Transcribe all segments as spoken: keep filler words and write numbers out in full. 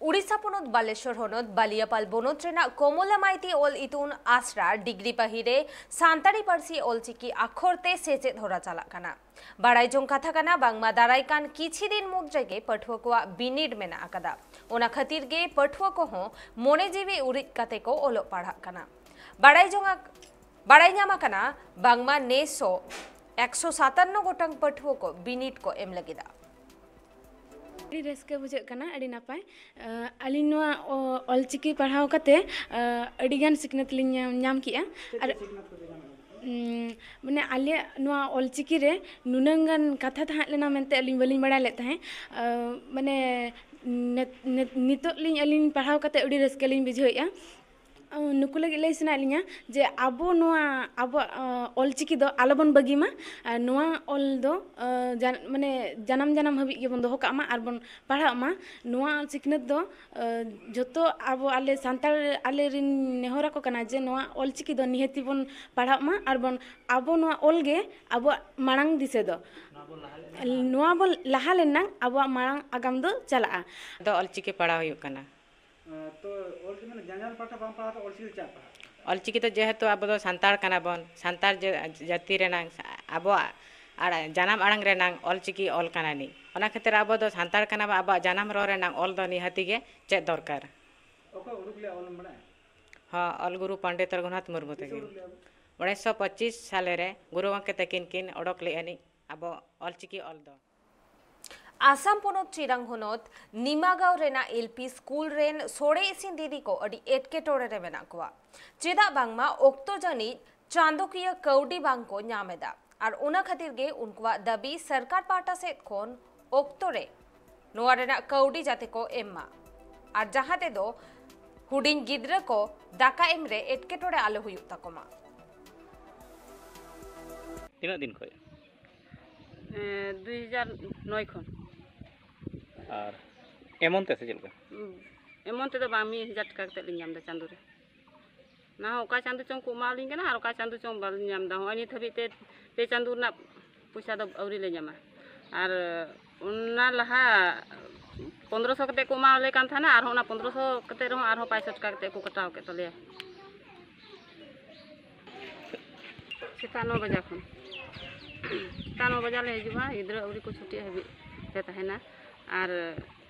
ᱩᱲᱤᱥᱥᱟ ᱯᱚᱱᱚᱛ ᱵᱟᱞᱮᱥᱚᱨ ᱦᱚᱱᱚᱛ ᱵᱟᱞᱤᱭᱟᱯᱟᱞ ᱵᱚᱱᱚᱛ ᱨᱮᱱᱟᱜ ᱠᱚᱢᱚᱞᱟ ᱢᱟᱭᱛᱤ ᱚᱞ ᱤᱛᱩᱱ ᱟᱥᱲᱟ ᱰᱤᱜᱽᱨᱤ ᱯᱟᱹᱦᱤ ᱨᱮ ᱥᱟᱱᱛᱟᱲᱤ ᱯᱟᱹᱨᱥᱤ ᱚᱞᱪᱤᱠᱤ ᱟᱠᱷᱚᱨ ᱛᱮ ᱥᱮᱪᱮᱫ ᱦᱚᱨᱟ ᱪᱟᱞᱟᱜ ᱠᱟᱱᱟ᱾ ᱵᱟᱲᱟᱭ ᱡᱚᱝ ᱠᱟᱛᱷᱟ ᱠᱟᱱᱟ, ᱵᱟᱝᱢᱟ ᱫᱟᱨᱟᱭ ᱠᱟᱱ ᱠᱤᱪᱷᱤ ᱫᱤᱱ ᱢᱩᱫᱽ ᱨᱮᱜᱮ ᱯᱟᱹᱴᱷᱩᱣᱟᱹ ᱠᱚᱣᱟᱜ ᱵᱤᱱᱤᱰ ᱢᱮᱱᱟᱜ ᱟᱠᱟᱫᱟ᱾ ᱚᱱᱟ ᱠᱷᱟᱹᱛᱤᱨ ᱜᱮ ᱯᱟᱹᱴᱷᱩᱣᱟᱹ ᱠᱚᱦᱚᱸ ᱢᱚᱱᱮ ᱡᱤᱣᱤ ᱩᱨᱤᱡ ᱠᱟᱛᱮ ᱠᱚ ᱚᱞᱚᱜ ᱯᱟᱲᱦᱟᱜ ᱠᱟᱱᱟ᱾ ᱵᱟᱲᱟᱭ ᱡᱚᱝ ᱟᱠ-, ᱵᱟᱲᱟᱭ ᱧᱟᱢ ᱟᱠᱟᱱᱟ, ᱵᱟᱝᱢᱟ ᱱᱮᱥ ᱦᱚᱸ ᱮᱠᱥᱚ ᱥᱟᱛᱟᱱᱱᱚ ᱜᱚᱴᱟᱝ ᱯᱟᱹᱴᱷᱩᱣᱟᱹ ᱠᱚ ᱵᱤᱱᱤᱰ ᱠᱚ ᱮᱢ ᱞᱟᱹᱜᱤᱫᱟ᱾ ᱟᱹᱰᱤ ᱨᱟᱹᱥᱠᱟᱹ ᱵᱩᱡᱷᱟᱹᱜ ᱠᱟᱱᱟ, ᱟᱹᱰᱤ ᱱᱟᱯᱟᱭ᱾ ᱟᱹᱞᱤᱧ ᱱᱚᱣᱟ ᱚᱞᱪᱤᱠᱤ ᱯᱟᱲᱦᱟᱣ ᱠᱟᱛᱮ ᱟᱹᱰᱤᱜᱟᱱ ᱥᱤᱠᱷᱱᱟᱹᱛ ᱞᱤᱧ ᱧᱟᱢ ᱠᱮᱜᱼᱟ᱾ ᱟᱨ ᱢᱟᱱᱮ ᱟᱞᱮᱭᱟᱜ ᱱᱚᱣᱟ ᱚᱞᱪᱤᱠᱤ ᱨᱮ ᱱᱩᱱᱟᱹᱝ ᱜᱟᱱ ᱠᱟᱛᱷᱟ ᱛᱟᱦᱮᱸ ᱞᱮᱱᱟ ᱢᱮᱱᱛᱮ ᱟᱹᱞᱤᱧ ᱵᱟᱹᱞᱤᱧ ᱵᱟᱲᱟᱭ ᱞᱮᱫ ᱛᱟᱦᱮᱸᱫ᱾ ᱢᱟᱱᱮ ᱱᱤᱛᱚᱜ ᱞᱤᱧ, ᱟᱹᱞᱤᱧ ᱯᱟᱲᱦᱟᱣ ᱠᱟᱛᱮ ᱟᱹᱰᱤ ᱨᱟᱹᱥᱠᱟᱹ ᱞᱤᱧ ᱵᱩᱡᱷᱟᱹᱣᱮᱫᱼᱟ᱾ ᱱᱩᱠᱩ ᱞᱟᱹᱜᱤᱫ ᱞᱟᱹᱭ ᱥᱟᱱᱟᱭᱮᱫ ᱞᱤᱧᱟ ᱡᱮ ᱟᱵᱚ ᱱᱚᱣᱟ ᱟᱵᱚᱣᱟᱜ ᱚᱞᱪᱤᱠᱤ ᱫᱚ ᱟᱞᱚᱵᱚᱱ ᱵᱟᱹᱜᱤ ᱢᱟ᱾ ᱟᱨ ᱱᱚᱣᱟ ᱚᱞ ᱫᱚ ᱢᱟᱱᱮ ᱡᱟᱱᱟᱢ ᱡᱟᱱᱟᱢ ᱦᱟᱹᱵᱤᱡ ᱜᱮᱵᱚᱱ ᱫᱚᱦᱚ ᱠᱟᱜ ᱢᱟ ᱟᱨ ᱵᱚᱱ ᱯᱟᱲᱦᱟᱜ ᱢᱟ᱾ ᱱᱚᱣᱟ ᱥᱤᱠᱷᱱᱟᱹᱛ ᱫᱚ ᱡᱷᱚᱛᱚ ᱟᱵᱚ ᱟᱞᱮ ᱥᱟᱱᱛᱟᱲ ᱟᱞᱮ ᱨᱤᱱ ᱱᱮᱦᱚᱨ ᱟᱠᱚ ᱠᱟᱱᱟ ᱡᱮ ᱱᱚᱣᱟ ᱚᱞᱪᱤᱠᱤ ᱫᱚ ᱱᱤᱦᱟᱹᱛᱤ ᱵᱚᱱ ᱯᱟᱲᱦᱟᱜ ᱢᱟ ᱟᱨ ᱵᱚᱱ ᱟᱵᱚ ᱱᱚᱣᱟ ᱚᱞ ᱜᱮ ᱟᱵᱚᱣᱟᱜ ᱢᱟᱲᱟᱝ ᱫᱤᱥᱟᱹ ᱫᱚ᱾ ᱱᱚᱣᱟ ᱵᱚᱱ ᱞᱟᱦᱟ ᱞᱮᱱᱟ ᱟᱵᱚᱣᱟᱜ ᱢᱟᱲᱟᱝ ᱟᱜᱟᱢ ᱫᱚ ᱪᱟᱞᱟᱜᱼᱟ᱾ ᱫᱚ ᱚᱞᱪᱤᱠᱤ ᱯᱟᱲᱦᱟᱣ ᱦᱩᱭᱩᱜ ᱠᱟᱱᱟ᱾ ᱛᱚ ᱚᱞᱪᱤᱠᱤ ᱢᱟᱱᱮ ᱡᱟᱱᱟᱢ ᱯᱟᱲᱦᱟᱣ ᱵᱟᱝ ᱯᱟᱲᱦᱟᱣ ᱠᱟᱛᱮ ᱚᱞᱪᱤᱠᱤ ᱫᱚ ᱪᱮᱫ ᱯᱟᱲᱦᱟᱣ? ᱚᱞᱪᱤᱠᱤ ᱫᱚ ᱡᱮᱦᱮᱛᱩ ᱟᱵᱚ ᱫᱚ ᱥᱟᱱᱛᱟᱲ ᱠᱟᱱᱟ ᱵᱚᱱ, ᱥᱟᱱᱛᱟᱲ ᱡᱟᱹ-, ᱡᱟᱹᱛᱤ ᱨᱮᱱᱟᱝ ᱟᱵᱚᱣᱟᱜ ᱟᱲᱟ-, ᱡᱟᱱᱟᱢ ᱟᱲᱟᱝ ᱨᱮᱱᱟᱝ ᱚᱞᱪᱤᱠᱤ ᱚᱞ ᱠᱟᱱᱟ ᱱᱤᱡ᱾ ᱚᱱᱟ ᱠᱷᱟᱹᱛᱤᱨ ᱟᱵᱚ ᱫᱚ ᱥᱟᱱᱛᱟᱲ ᱠᱟᱱᱟ ᱵᱚᱱ, ᱟᱵᱚᱣᱟᱜ ᱡᱟᱱᱟᱢ ᱨᱚᱲ ᱨᱮᱱᱟᱝ ᱚᱞ ᱫᱚ ᱱᱤᱦᱟᱹᱛᱤ ᱜᱮ ᱪᱮᱫ ᱫᱚᱨᱠᱟᱨ᱾ ᱚᱠᱚᱭ ᱩᱰᱩᱠ ᱞᱮᱫᱼᱟ ᱚᱞ ᱮᱢ ᱵᱟᱲᱟᱭᱟ? ᱦᱚᱸ, ᱚᱞ ᱜᱩᱨᱩ ᱯᱚᱱᱰᱤᱛ ᱨᱚᱜᱷᱩᱱᱟᱛᱷ ᱢᱩᱨᱢᱩ ᱛᱤᱥ ᱛᱟᱹᱠᱤᱱ᱾ ᱩᱰᱩᱠ ᱞᱮᱫᱼᱟ? ᱩᱱᱤᱥᱥᱚ ᱯᱚᱸᱪᱤᱥ ᱥᱟᱞᱮ ᱨᱮ ᱜᱩᱨᱩ ᱜᱚᱢᱠᱮ ᱛᱟᱹᱠᱤᱱ ᱠᱤᱱ ᱚᱰᱚᱠ ᱞᱮᱫᱼᱟ ᱱᱤᱡ ᱟᱵᱚ ᱚᱞᱪᱤᱠᱤ ᱚᱞ ᱫᱚ᱾ ᱟᱥᱟᱢ ᱯᱚᱱᱚᱛ ᱪᱤᱨᱟᱝ ᱦᱚᱱᱚᱛ ᱱᱤᱢᱟᱜᱟᱸᱣ ᱨᱮᱱᱟᱜ ᱮᱞ ᱯᱤ ᱥᱠᱩᱞ ᱨᱮᱱ ᱥᱚᱲᱮ ᱤᱥᱤᱱ ᱫᱤᱫᱤ ᱠᱚ ᱟᱹᱰᱤ ᱮᱴᱠᱮᱴᱚᱬᱮ ᱨᱮ ᱢᱮᱱᱟᱜ ᱠᱚᱣᱟ᱾ ᱪᱮᱫᱟᱜ ᱵᱟᱝᱢᱟ ᱚᱠᱛᱚ ᱡᱟᱹᱱᱤᱡ ᱪᱟᱸᱫᱚᱠᱤᱭᱟᱹ ᱠᱟᱹᱣᱰᱤ ᱵᱟᱝ ᱠᱚ ᱧᱟᱢ ᱮᱫᱟ, ᱟᱨ ᱚᱱᱟ ᱠᱷᱟᱹᱛᱤᱨ ᱜᱮ ᱩᱱᱠᱩᱣᱟᱜ ᱫᱟᱹᱵᱤ ᱥᱚᱨᱠᱟᱨ ᱯᱟᱦᱴᱟ ᱥᱮᱫ ᱠᱷᱚᱱ ᱚᱠᱛᱚ ᱨᱮ ᱱᱚᱣᱟ ᱨᱮᱱᱟᱜ ᱠᱟᱹᱣᱰᱤ ᱡᱟᱛᱮ ᱠᱚ ᱮᱢ ᱢᱟ, ᱟᱨ ᱡᱟᱦᱟᱸ ᱛᱮᱫᱚ ᱦᱩᱰᱤᱧ ᱜᱤᱫᱽᱨᱟᱹ ᱠᱚ ᱫᱟᱠᱟ ᱮᱢ ᱨᱮ ᱮᱴᱠᱮᱴᱚᱬᱮ ᱟᱞᱚ ᱦᱩᱭᱩᱜ ᱛᱟᱠᱚ ᱢᱟ᱾ ᱛᱤᱱᱟᱹᱜ ᱫᱤᱱ ᱠᱷᱚᱱ? ᱮᱸ, ᱫᱩᱭ ᱦᱟᱡᱟᱨ ᱱᱚᱭ ᱠᱷᱚᱱ᱾ ᱟᱨ ᱮᱢᱚᱱ ᱛᱮ ᱥᱮ ᱪᱮᱫ ᱞᱮᱠᱟ? ᱩᱸ, ᱮᱢᱚᱱ ᱛᱮᱫᱚ ᱵᱟᱝ, ᱢᱤᱫ ᱦᱟᱡᱟᱨ ᱴᱟᱠᱟ ᱠᱟᱛᱮᱫ ᱞᱤᱧ ᱧᱟᱢ ᱮᱫᱟ ᱪᱟᱸᱫᱳ ᱨᱮ᱾ ᱚᱱᱟ ᱦᱚᱸ ᱚᱠᱟ ᱪᱟᱸᱫᱳ ᱪᱚᱝ ᱠᱚ ᱮᱢᱟᱣᱟᱞᱤᱧ ᱠᱟᱱᱟ ᱟᱨ ᱚᱠᱟ ᱪᱟᱸᱫᱳ ᱪᱚᱝ ᱵᱟᱞᱤᱧ ᱧᱟᱢ ᱮᱫᱟ᱾ ᱦᱚᱸᱜᱼᱚᱭ ᱱᱤᱛ ᱦᱟᱹᱵᱤᱡ ᱛᱮ ᱯᱮ ᱪᱟᱸᱫᱳ ᱨᱮᱱᱟᱜ ᱯᱚᱭᱥᱟ ᱫᱚ ᱟᱹᱣᱨᱤ ᱞᱮ ᱧᱟᱢᱟ᱾ ᱟᱨ ᱚᱱᱟ ᱞᱟᱦᱟ ᱯᱚᱱᱫᱽᱨᱚᱥᱚ ᱠᱟᱛᱮ ᱠᱚ ᱮᱢᱟᱣᱟᱞᱮ ᱠᱟᱱ ᱛᱟᱦᱮᱱᱟ, ᱟᱨᱦᱚᱸ ᱚᱱᱟ ᱯᱚᱱᱫᱽᱨᱚᱥᱚ ᱠᱟᱛᱮ ᱨᱮᱦᱚᱸ ᱟᱨᱦᱚᱸ ᱯᱟᱸᱪᱥᱚ ᱴᱟᱠᱟ ᱠᱟᱛᱮ ᱠᱚ ᱠᱟᱴᱟᱣ ᱠᱮᱫ ᱛᱟᱞᱮᱭᱟ᱾ ᱥᱮᱛᱟᱜ ᱱᱚ ᱵᱟᱡᱟ ᱠᱷᱚᱱ, ᱥᱮᱛᱟᱜ ᱱᱚ ᱵᱟᱡᱟ ᱞᱮ ᱦᱤᱡᱩᱜᱼᱟ, ᱜᱤᱫᱽᱨᱟᱹ ᱟᱹᱣᱨᱤ ᱠᱚ ᱪᱷᱩᱴᱤᱜ ᱦᱟᱹᱵᱤᱡ ᱞᱮ ᱛᱟᱦᱮᱱᱟ᱾ ᱟᱨ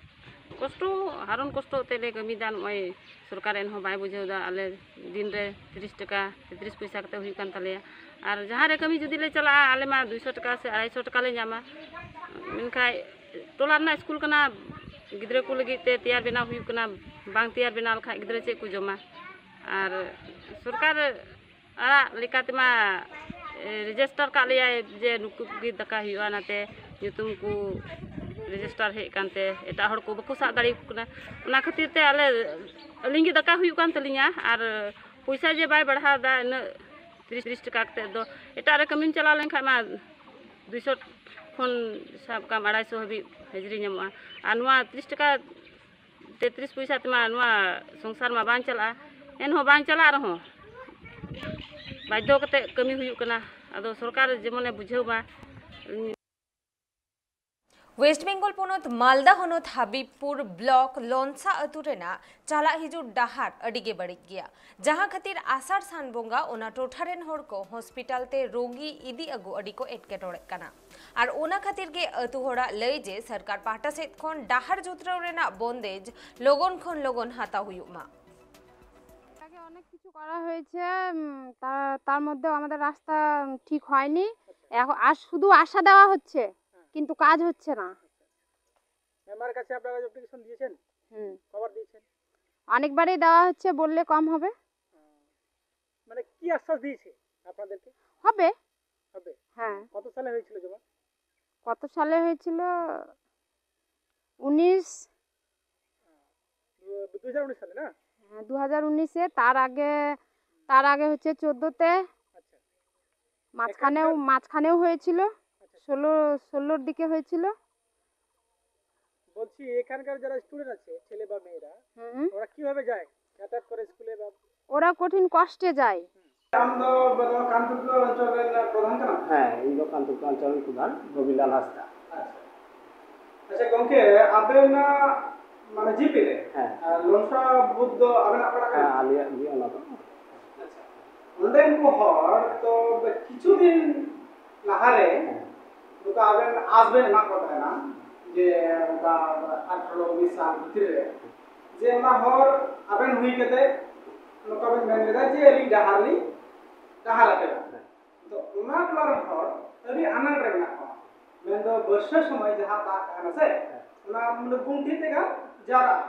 ᱠᱚᱥᱴᱚ, ᱦᱟᱨᱚᱱ ᱠᱚᱥᱴᱚ ᱛᱮᱞᱮ ᱠᱟᱹᱢᱤᱭᱮᱫᱟ᱾ ᱱᱚᱜᱼᱚᱭ ᱥᱚᱨᱠᱟᱨ ᱮᱱᱦᱚᱸ ᱵᱟᱭ ᱵᱩᱡᱷᱟᱹᱣ ᱮᱫᱟ᱾ ᱟᱞᱮ ᱫᱤᱱ ᱨᱮ ᱛᱤᱨᱤᱥ ᱴᱟᱠᱟ, ᱛᱮᱛᱨᱤᱥ ᱯᱚᱭᱥᱟ ᱠᱟᱛᱮ ᱦᱩᱭᱩᱜ ᱠᱟᱱ ᱛᱟᱞᱮᱭᱟ᱾ ᱟᱨ ᱡᱟᱦᱟᱸ ᱨᱮ ᱠᱟᱹᱢᱤ ᱡᱩᱫᱤ ᱞᱮ ᱪᱟᱞᱟᱜᱼᱟ, ᱟᱞᱮ ᱢᱟ ᱫᱩᱭᱥᱚ ᱴᱟᱠᱟ ᱥᱮ ᱟᱲᱟᱭᱥᱚ ᱴᱟᱠᱟ ᱞᱮ ᱧᱟᱢᱟ᱾ ᱢᱮᱱᱠᱷᱟᱡ ᱴᱚᱞᱟ ᱨᱮᱱᱟᱜ ᱥᱠᱩᱞ ᱠᱟᱱᱟ, ᱜᱤᱫᱽᱨᱟᱹ ᱠᱚ ᱞᱟᱹᱜᱤᱫ ᱛᱮ ᱛᱮᱭᱟᱨ ᱵᱮᱱᱟᱣ ᱦᱩᱭᱩᱜ ᱠᱟᱱᱟ᱾ ᱵᱟᱝ ᱛᱮᱭᱟᱨ ᱵᱮᱱᱟᱣ ᱞᱮᱠᱷᱟᱡ ᱜᱤᱫᱽᱨᱟᱹ ᱪᱮᱫ ᱠᱚ ᱡᱚᱢᱟ? ᱟᱨ ᱥᱚᱨᱠᱟᱨ ᱟᱲᱟᱜ ᱞᱮᱠᱟ ᱛᱮᱢᱟ, ᱮ, ᱨᱮᱡᱤᱥᱴᱟᱨ ᱠᱟᱜ ᱞᱮᱭᱟᱭ ᱡᱮ ᱱᱩᱠᱩ ᱜᱮ ᱫᱟᱠᱟ ᱦᱩᱭᱩᱜᱼᱟ, ᱚᱱᱟᱛᱮ ᱧᱩᱛᱩᱢ ᱠᱚ ᱨᱮᱡᱤᱥᱴᱟᱨ ᱦᱮᱡ ᱠᱟᱱᱛᱮ ᱮᱴᱟᱜ ᱦᱚᱲ ᱠᱚ ᱵᱟᱠᱚ ᱥᱟᱵ ᱫᱟᱲᱮᱭᱟᱠᱚ ᱠᱟᱱᱟ᱾ ᱚᱱᱟ ᱠᱷᱟᱹᱛᱤᱨ ᱛᱮ ᱟᱞᱮ, ᱟᱹᱞᱤᱧ ᱜᱮ ᱫᱟᱠᱟ ᱦᱩᱭᱩᱜ ᱠᱟᱱ ᱛᱟᱹᱞᱤᱧᱟ᱾ ᱟᱨ ᱯᱚᱭᱥᱟ ᱡᱮ ᱵᱟᱭ ᱵᱟᱲᱦᱟᱣ ᱮᱫᱟ ᱩᱱᱟᱹᱜ, ᱛᱤᱨᱤᱥ, ᱛᱤᱨᱤᱥ ᱴᱟᱠᱟ ᱠᱟᱛᱮᱫ ᱫᱚ, ᱮᱴᱟᱜ ᱨᱮ ᱠᱟᱹᱢᱤᱢ ᱪᱟᱞᱟᱣ ᱞᱮᱱᱠᱷᱟᱱ ᱢᱟ ᱫᱩᱭᱥᱚ ᱠᱷᱚᱱ ᱥᱟᱵ ᱠᱟᱜ ᱢᱮ ᱟᱲᱟᱭᱥᱚ ᱦᱟᱹᱵᱤᱡ ᱦᱟᱹᱡᱨᱤ ᱧᱟᱢᱚᱜᱼᱟ᱾ ᱟᱨ ᱱᱚᱣᱟ ᱛᱤᱨᱤᱥ ᱴᱟᱠᱟ, ᱛᱮᱛᱨᱤᱥ ᱯᱚᱭᱥᱟ ᱛᱮᱢᱟ ᱱᱚᱣᱟ ᱥᱚᱝᱥᱟᱨ ᱢᱟ ᱵᱟᱝ ᱪᱟᱞᱟᱜᱼᱟ᱾ ᱮᱱᱦᱚᱸ ᱵᱟᱝ ᱪᱟᱞᱟᱜ ᱨᱮᱦᱚᱸ ᱵᱟᱫᱽᱫᱷᱚ ᱠᱟᱛᱮ ᱠᱟᱹᱢᱤ ᱦᱩᱭᱩᱜ ᱠᱟᱱᱟ᱾ ᱟᱫᱚ ᱥᱚᱨᱠᱟᱨ ᱡᱮᱢᱚᱱᱮ ᱵᱩᱡᱷᱟᱹᱣ ᱢᱟ᱾ ᱣᱮᱥᱴ ᱵᱮᱝᱜᱚᱞ ᱯᱚᱱᱚᱛ ᱢᱟᱞᱫᱟ ᱦᱚᱱᱚᱛ ᱦᱟᱵᱤᱵᱽᱯᱩᱨ ᱵᱞᱚᱠ ᱞᱚᱱᱥᱟ ᱟᱹᱛᱩ ᱨᱮᱱᱟᱜ ᱪᱟᱞᱟᱜ ᱦᱤᱡᱩᱜ ᱰᱟᱦᱟᱨ ᱟᱹᱰᱤ ᱜᱮ ᱵᱟᱹᱲᱤᱡ ᱜᱮᱭᱟ, ᱡᱟᱦᱟᱸ ᱠᱷᱟᱹᱛᱤᱨ ᱟᱥᱟᱲ ᱥᱟᱱ ᱵᱚᱸᱜᱟ ᱚᱱᱟ ᱴᱚᱴᱷᱟ ᱨᱮᱱ ᱦᱚᱲ ᱠᱚ ᱦᱚᱥᱯᱤᱴᱟᱞ ᱛᱮ ᱨᱳᱜᱤ ᱤᱫᱤ ᱟᱹᱜᱩ ᱟᱹᱰᱤ ᱠᱚ ᱮᱴᱠᱮᱴᱚᱬᱮᱜ ᱠᱟᱱᱟ᱾ ᱟᱨ ᱚᱱᱟ ᱠᱷᱟᱹᱛᱤᱨ ᱜᱮ ᱟᱹᱛᱩ ᱦᱚᱲᱟᱜ ᱞᱟᱹᱭ ᱡᱮ ᱥᱚᱨᱠᱟᱨ ᱯᱟᱦᱴᱟ ᱥᱮᱫ ᱠᱷᱚᱱ ᱰᱟᱦᱟᱨ ᱡᱩᱛᱨᱟᱹᱣ ᱨᱮᱱᱟᱜ ᱵᱚᱱᱫᱮᱡᱽ ᱞᱚᱜᱚᱱ ᱠᱷᱚᱱ ᱞᱚᱜᱚᱱ ᱦᱟᱛᱟᱣ ᱦᱩᱭᱩᱜ ᱢᱟ᱾ আগে অনেক কিছু করা হয়েছে, উম, তা- তার মধ্যেও আমাদের রাস্তা ঠিক হয়নি। এখন আর শুধু আশা দেওয়া হচ্ছে, কিন্তু কাজ হচ্ছে না। মেম্বার কাছে আপনারা অ্যাপ্লিকেশন দিয়েছেন? হুম। কবার দিয়েছেন? অনেকবারই দেওয়া হচ্ছে, বললে কম হবে। মানে কি আশ্বাস দিয়েছে আপনাদেরকে? হবে। হবে। হ্যাঁ। কত সালে হয়েছিল জমা? কত সালে হয়েছিল? উনিশ। দু হাজার উনিশ সালে না? হ্যাঁ, দু হাজার উনিশে। তার আগে, তার আগে হচ্ছে চোদ্দোতে। আচ্ছা। মাঝখানেও, মাঝখানেও হয়েছিল। আচ্ছা। ষোলো, ষোলোর দিকে হয়েছিল। বলছি, এখানকার যারা স্টুডেন্ট আছে, ছেলে বা মেয়েরা, হুম। ওরা কিভাবে যায় যাতায়াত করে স্কুলে? বা ওরা কঠিন কষ্টে যায়। ᱟᱢ ᱫᱚ ᱱᱚᱣᱟ ᱠᱟᱱᱛᱚᱯᱩᱨ ᱚᱧᱪᱚᱞ ᱨᱮᱱ ᱯᱨᱚᱫᱷᱟᱱ ᱠᱟᱱᱟᱢ? ᱦᱮᱸ, ᱤᱧ ᱫᱚ ᱠᱟᱱᱛᱚᱯᱩᱨ ᱚᱧᱪᱚᱞ ᱨᱮᱱ ᱯᱨᱚᱫᱷᱟᱱ ᱜᱳᱵᱤᱱᱫᱟᱞ ᱦᱟᱸᱥᱫᱟ᱾ ᱟᱪᱪᱷᱟ᱾ ᱟᱪᱪᱷᱟ ᱜᱚᱝᱠᱮ, ᱟᱵᱮᱱᱟᱜ ᱢᱟᱱᱮ ᱡᱤᱯᱤ ᱨᱮ ᱦᱮᱸ᱾ ᱞᱚᱝᱥᱟ ᱵᱩᱛᱷ ᱫᱚ ᱟᱵᱮᱱᱟᱜ ᱯᱟᱲᱟᱜ ᱠᱟᱱᱟ? ᱦᱮᱸ, ᱟᱞᱮᱭᱟᱜ ᱜᱮ ᱚᱱᱟ ᱫᱚ᱾ ᱟᱪᱪᱷᱟ, ᱚᱸᱰᱮᱱ ᱠᱚ ᱦᱚᱲ ᱛᱚ ᱠᱤᱪᱷᱩ ᱫᱤᱱ ᱞᱟᱦᱟᱨᱮ ᱦᱮᱸ᱾ ᱱᱚᱝᱠᱟ ᱟᱵᱮᱱ ᱟᱥ ᱵᱮᱱ ᱮᱢᱟ ᱠᱚ ᱛᱟᱦᱮᱱᱟ ᱡᱮ ᱱᱚᱝᱠᱟ ᱟᱴᱷᱨᱚ ᱩᱱᱤᱥ ᱥᱟᱞ ᱵᱷᱤᱛᱤᱨ ᱨᱮ ᱡᱮ ᱚᱱᱟ ᱦᱚᱨ ᱟᱵᱮᱱ ᱦᱩᱭ ᱠᱟᱛᱮ ᱱᱚᱝᱠᱟ ᱵᱮᱱ ᱢᱮᱱ ᱞᱮᱫᱟ ᱡᱮ ᱟᱹᱞᱤᱧ ᱰᱟᱦᱟᱨ ᱞᱤᱧ ᱰᱟᱦᱟᱨ ᱟᱯᱮ ᱠᱟᱱᱟ᱾ ᱛᱚ ᱚᱱᱟ ᱴᱚᱞᱟ ᱨᱮᱱ ᱦᱚᱲ ᱟᱹᱰᱤ ᱟᱱᱟᱴ ᱨᱮ ᱢᱮᱱᱟᱜ ᱠᱚᱣᱟ, ᱢᱮᱱᱫᱚ ᱵᱟᱹᱨᱥᱟᱹ ᱥᱚᱢᱚᱭ ᱡᱟᱦᱟᱸ ᱫᱟᱜ ᱛᱟᱦᱮᱱᱟ ᱥᱮ, ᱚᱱᱟ ᱢᱟᱱᱮ ᱜᱩᱱᱴᱷᱤ ᱛᱮᱜᱟᱱ ᱡᱟᱣᱨᱟᱜᱼᱟ᱾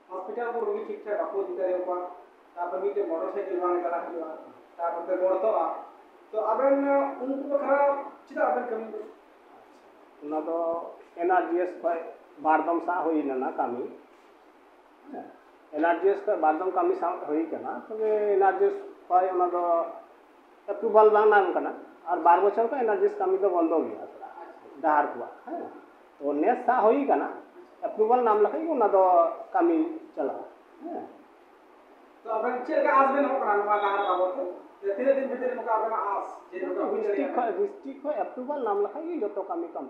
ᱦᱚᱥᱯᱤᱴᱟᱞ ᱠᱚ ᱨᱩᱜᱤ ᱴᱷᱤᱠ ᱴᱷᱟᱠ ᱵᱟᱠᱚ ᱤᱫᱤ ᱫᱟᱲᱮᱭᱟᱠᱚᱣᱟ, ᱛᱟᱨᱯᱚᱨ ᱢᱤᱫᱴᱮᱱ ᱢᱚᱴᱚᱨ ᱥᱟᱭᱠᱮᱞ ᱵᱟᱝ ᱪᱟᱞᱟᱜ ᱦᱩᱭᱩᱜᱼᱟ, ᱛᱟᱨᱯᱚᱨ ᱛᱮ ᱜᱚᱲᱛᱚᱜᱼᱟ᱾ ᱛᱚ ᱟᱵᱮᱱ ᱩᱱᱠᱩ ᱵᱟᱠᱷᱨᱟ ᱪᱮᱫᱟᱜ ᱟᱵᱮᱱ ᱠᱟᱹᱢᱤ ᱫᱚ? ᱚᱱᱟ ᱫᱚ ᱮᱱ ᱟᱨ ᱡᱤ ᱮᱥ ᱠᱷᱚᱱ ᱵᱟᱨ ᱫᱚᱢ ᱥᱟᱵ ᱦᱩᱭ ᱞᱮᱱᱟ ᱠᱟᱹᱢᱤ᱾ ᱦᱮᱸ, ᱮᱱ ᱟᱨ ᱡᱤ ᱮᱥ ᱠᱷᱚᱱ ᱵᱟᱨ ᱫᱚᱢ ᱠᱟᱹᱢᱤ ᱥᱟᱵ ᱦᱩᱭ ᱠᱟᱱᱟ, ᱛᱚᱵᱮ ᱮᱱ ᱟᱨ ᱡᱤ ᱮᱥ ᱠᱷᱚᱱ ᱚᱱᱟ ᱫᱚ ᱮᱯᱨᱩᱵᱷᱟᱞ ᱵᱟᱝ ᱧᱟᱢ ᱠᱟᱱᱟ᱾ ᱟᱨ ᱵᱟᱨ ᱵᱚᱪᱷᱚᱨ ᱠᱷᱚᱱ ᱮᱱ ᱟᱨ ᱡᱤ ᱮᱥ ᱠᱟᱹᱢᱤ ᱫᱚ ᱵᱚᱱᱫᱚ ᱜᱮᱭᱟ ᱛᱷᱚᱲᱟ, ᱰᱟᱦᱟᱨ ᱠᱚᱣᱟᱜ᱾ ᱦᱮᱸ, ᱛᱚ ᱱᱮᱥ ᱥᱟᱵ ᱦᱩᱭ ᱠᱟᱱᱟ, ᱮᱯᱨᱩᱵᱷᱟᱞ ᱧᱟᱢ ᱞᱮᱠᱷᱟᱱ ᱜᱮ ᱚᱱᱟ ᱫᱚ ᱠᱟᱹᱢᱤ ᱪᱟᱞᱟᱜᱼᱟ᱾ ᱦᱮᱸ᱾ ᱛᱚ ᱟᱵᱮᱱ ᱪᱮᱫ ᱞᱮᱠᱟ ᱟᱸᱥ ᱵᱮᱱ ᱫᱚᱦᱚ ᱠᱟᱱᱟ ᱱᱚᱣᱟ ᱰᱟᱦᱟᱨ ᱵᱟᱵᱚᱫ ᱛᱮ? ᱡᱮ ᱛᱤᱱᱟᱹᱜ ᱫᱤᱱ ᱵᱷᱤᱛᱤᱨ ᱨᱮ ᱱᱚᱝᱠᱟ ᱟᱵᱮᱱᱟᱜ ᱟᱸᱥ ᱡᱮ ᱱᱚᱝᱠᱟ ᱦᱩᱭ ᱰᱤᱥᱴᱨᱤᱠᱴ ᱫᱟᱲᱮᱭᱟᱜᱼᱟ? ᱠᱷᱚᱱ, ᱰᱤᱥᱴᱨᱤᱠᱴ ᱠᱷᱚᱱ ᱮᱯᱨᱩᱵᱷᱟᱞ ᱧᱟᱢ ᱞᱮᱠᱷᱟᱱ ᱜᱮ ᱡᱚᱛᱚ ᱠᱟᱹᱢᱤ ᱠᱟᱹᱢᱤ